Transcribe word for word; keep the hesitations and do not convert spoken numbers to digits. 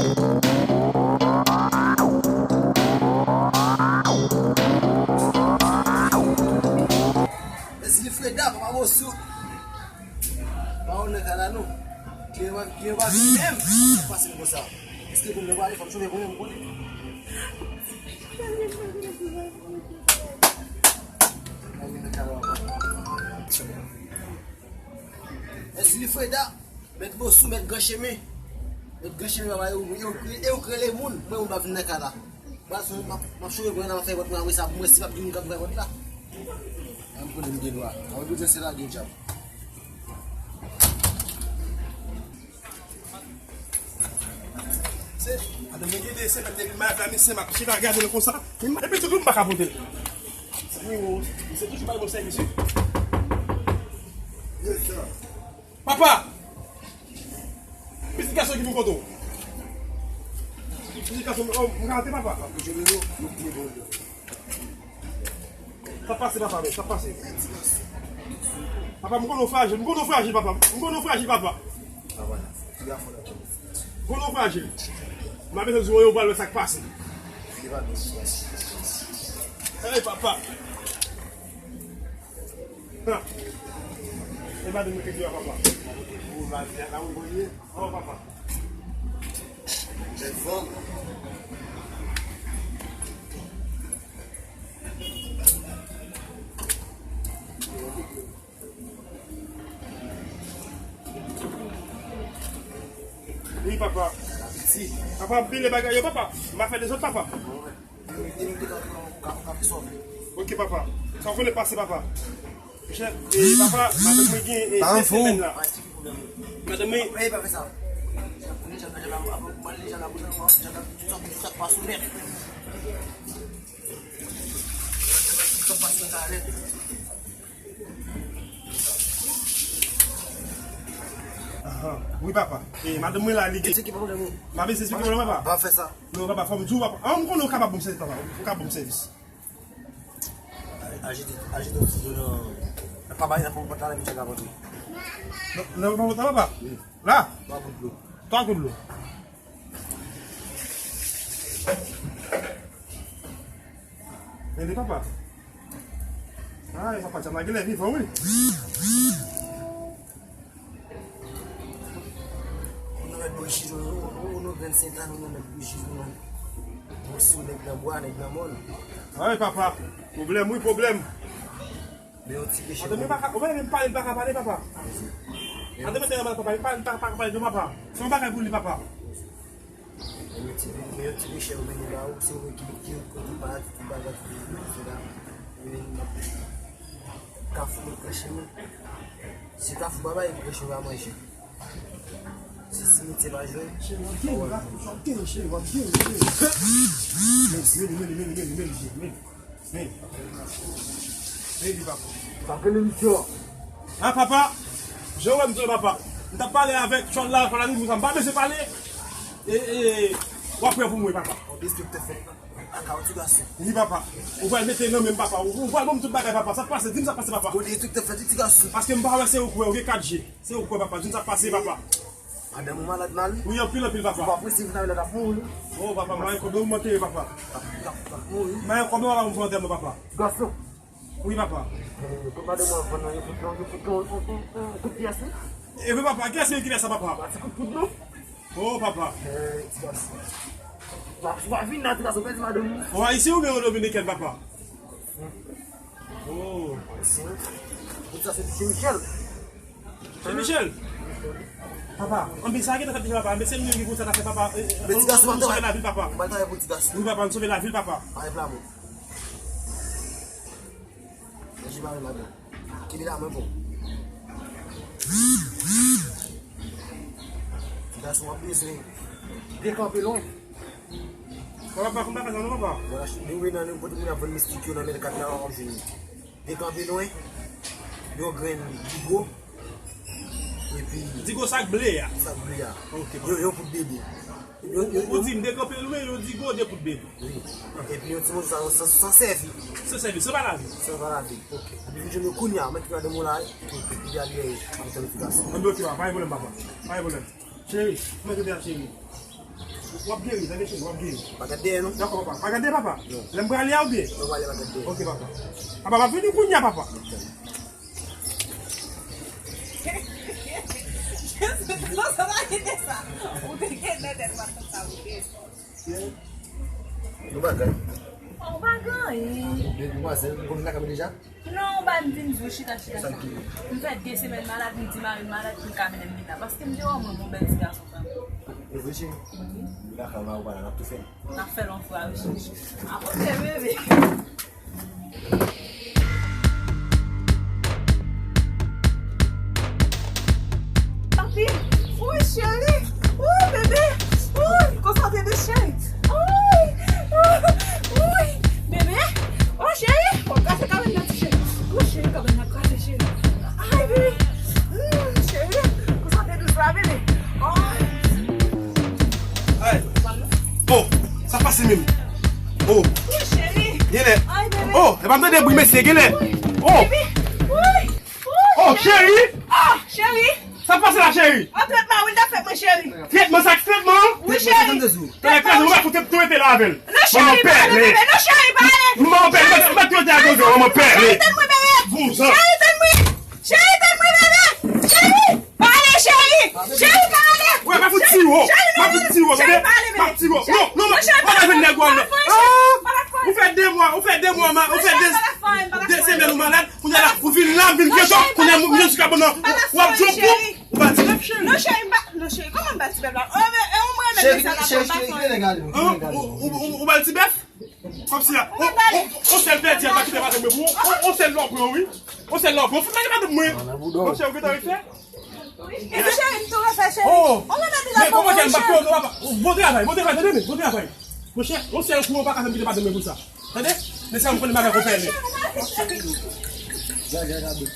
Mèsi Freda, papa Bosou. Pa ou nan kay la non. Kleren pa, kleren pa vin menm. Pase m konsa. Èske pou mwen pale, fò m chome pou mwen, m konnen. Mèsi Freda. Mèt Bosou, mèt Gran Chemen. Mèt Gran Chemen, papa, e ou, e ou, e ou k rele moun. Mwen, moun pa vin nan kay la. Baz, m ap, m ap chome pou mwen, m ap fè vòt mwen, apre sa, pou mwen, si p ap gen moun k ap fè vòt la. An, m konnen m gen dwa. An, ou bezwen se lage djab. Se, atann, mwen gen de se mèt de maj la, misye, m ap chita gade l konsa. Epi tout moun pa ka pote l. Zanmi, misye toujou bay bon sèvis, wi. Papa! Pitit gason ki pou kote w. Pitit gason, oh, m ka antre, papa. Sa pase, papa, men, sa pase. Papa, m konnen w frajil, m konnen w frajil, papa. M konnen w frajil, papa. M konnen w frajil. M ap bezwen di w, yo pral wè sa k pase. Hey, papa. Ha. E pa de mwen ki di a papa. Ou mal fè la, ou voye. Oh, papa. Bèl fanm. Wi, papa. Papa, anpil bagay yo, papa. M pa fè dezòd, papa. Ok, papa. Sa w konnen pase, papa. Chèf, e, papa, madanm mwen gen, e, de semèn la. Madanm mwen. Aha. Wi, papa. E, madanm mwen la, li gen. Se ki pwoblèm ou? M ap eseye esplike pwoblèm, papa. Pa fè sa. Non, papa, fò m di w, papa. Ah, m konnen w kapab ban m sèvis, papa. Ou kapab ban m sèvis. Ajite, ajite yon ti dlo nan, nan pabay, nan pòt la, lè misye ka rantre. Nan, nan pòt la, papa? Wi. La? Twa gout dlo. Twa gout dlo. Tande, papa. Ay, papa, djab la genlè vivan, wi. Ou nan mèt bouyi chiz, ou, ou, ou nan vennsenk ane, ou nan mèt bouyi chiz, ou nan, ou sou nèg nan bwa, nèg nan mòn. Ay, papa, pwoblèm, wi, pwoblèm. Men yon ti peche. Atann, men papa, ou pa menm pale, li pa ka pale, papa. Atann, men papa, li pa, li pa, pa ka pale, non, papa. Se yon bagay pou li, papa. Men yon ti, men yon ti peche, ou mennen ba ou, se ou ki, ki, ki, ki pa, ki pa, ki pa, se la. Men, Kafou mwen preche mwen. Si Kafou pa bay, preche pa manje. Si simitye pa jwenn, cheri, w ap geri, w ap geri, cheri, w ap geri, cheri. Meli, meli, meli, meli, meli, meli, meli, meli. Meli. Meli, papa. Sa ke li di yo. Ah, papa, jan w wè m di w, papa. M t ap pale avèk Chòl la, Chòl la, li di m sa, m pa bezwen pale. E, e, w ap prè pou mwen, papa. Yon destriktè fèt. Aka yon ti gason. Wi, papa. Ou pral mete nan men m, papa. Ou, ou pral ban m tout bagay, papa. Sa k pase? Di m sa k pase, papa. Kote enspektè fè ti gason? Paske m pa wè se ou k wè, ou gen kat je. Se ou k wè, papa. Di m sa k pase, papa. Madanm ou malad mal, wi. Wi, anpil, anpil, papa. Ou pa prese vin avè l, l ap mouri, wi. Oh, papa, m pa gen kòb, ou mantye, papa. L ap, l ap, l ap mouri, wi. M pa gen kòb, papa, pou m fè antèman, papa. Ti gason. Wi, papa. Eh, kot madanm ou vann nan, yo fout lan, yo fout lan, yon, yon, yon, yon kout pyès, wi. E wi, papa, kiyès ki fè sa, papa? Ba ti kout poud, non? Oh, papa. Eh, ti gason. Ba, ou pa vin la, ti gason, pèdi madanm ou. Ou ayisyen oubyen ou dominikèn, papa? Oh. Ayisyen. Tout sa, se ti Michel. Se Michel? Papa, anpil sa ki nan fèt deja, papa. Men se nou ki pou sa ta fè, papa. Eh, eh, men ti gason, nou sove lavi l, papa. Wi, papa, nou sove lavi l, papa. Pa reklame. Manje mare madanm. Kenbe la mwen bon. Gason ap bezwen dekanpe lwen. Papa, pa konn bagay sa non, papa. Vwala, nou wè nan nenpòt moun ap vann mistik yo nan mèt kat la, w ap jwenn li. Dekanpe lwen, yon grenn digo, epi digo sa k ble a? Sa k ble a. Ok, papa. Yon, yon poud bebe. Ou di m dekanpe lwen, yon digo, de poud bebe. Wi. Epi yon timoun sa, san, san sèvi. San sèvi, san pa lave. San pa lave. Ok. Epi vin jwenn yo kounye a, mèt ki madanm ou la, epi al dèyè, an planifikasyon. Ann bloke, pa gen pwoblèm, papa. Pa gen pwoblèm. Cheri, kòman kote a, cheri? W ap geri, tande cheri, w ap geri. Pa gad dèyè non. Dakò, papa. Pa gad dèyè, papa. Non. Lè m prale a oubyen? Non, prale pa gad dèyè. Ok, papa. Papa, m ap vini kounye a, papa. Jezi Kris, sa pa kite sa. Ou te gen nan tèt mwen konsa, ou te. Nou pa gad. Ou pa ganyen. Demwazèl, ou konn lakay mwen deja? Non, ou ba m vin di w chita, chita, chita. M fè de semèn malad, m di mari m malad pou l ka mennen m vin la. Paske m te wè w mwen, yon bèl ti gason, frè m. E vre, cheri? Wi. Ou lakay mwen, ou pa la, n ap tou fè. N ap fè l yon fwa, wi, cheri. A, ok, bebe. Papi, wi, cheri. Wi, bebe. Wi, konsa w te dous, cheri. Wi, wi, wi, bebe. O, cheri, w ap kase kabann nan, ti cheri. O, cheri, kabann nan kraze, cheri. Ay, bebe. Mm, cheri, konsa w te dous la, bebe. Ay. Ay. O, sa pase menm? O. Wi, cheri. Genlè. Ay, bebe. O, e pa m tande bri mesye, genlè. O. Bebe. Wi. O, cheri! Ah, cheri! Sa k pase la, cheri? An trètman, wi, l t ap fèt mwen, cheri. Trètman, sa k trètman? Wi, cheri. Tande sou. Tande, kraze, ou pa fout tou rete la avè l. Non, cheri, pa ale, bebe. Non, cheri, pa ale. Manman pè, ou pa tou rete a koze, manman pè. Cheri, tann mwen, bebe. Vouzan. Cheri, tann mwen. Cheri, tann mwen, bebe. Cheri, pa ale, cheri. Cheri, pa ale. Wè, pa fout tire w. M ap fout tire w, tande? M ap tire w. Non, non, non. Ou pa vin nèg ou an, non. Ah, ou fè de mwa, ou fè de mwa, ou fè de, de semèn ou malad. Kounye a la, ou vin la, m vin gen tan. Kounye a, m vin sou kabann nan. W ap jwenn pou, ou ba ti bèf, cheri. Non, cheri, m pa, non, cheri, kòman m ba ti bèf la? Cheri, cheri, cheri, kite nèg ale, kite nèg ale. Ou, ou, ou, ou ba l ti bèf? Kòmsi a, on, on, on sèl pèdi a, pa kite madanm mwen pou ou. On, on sèl lò pran, wi. On sèl lò pran. Fout mete madanm mwen. Mon chè, ou gentan refè? Wi. Epi cheri, m tou refè, cheri. Oh! On lè mèt li la. Men kòman kè m pa fè yon papa? Bon travay, bon travay, tande, men, bon travay. Mon chè, on sèl kou, ou pa ka fè m kite madanm mwen pou sa. Tande? Men sa, m konnen bagay konpè li. Gade, gade, gade.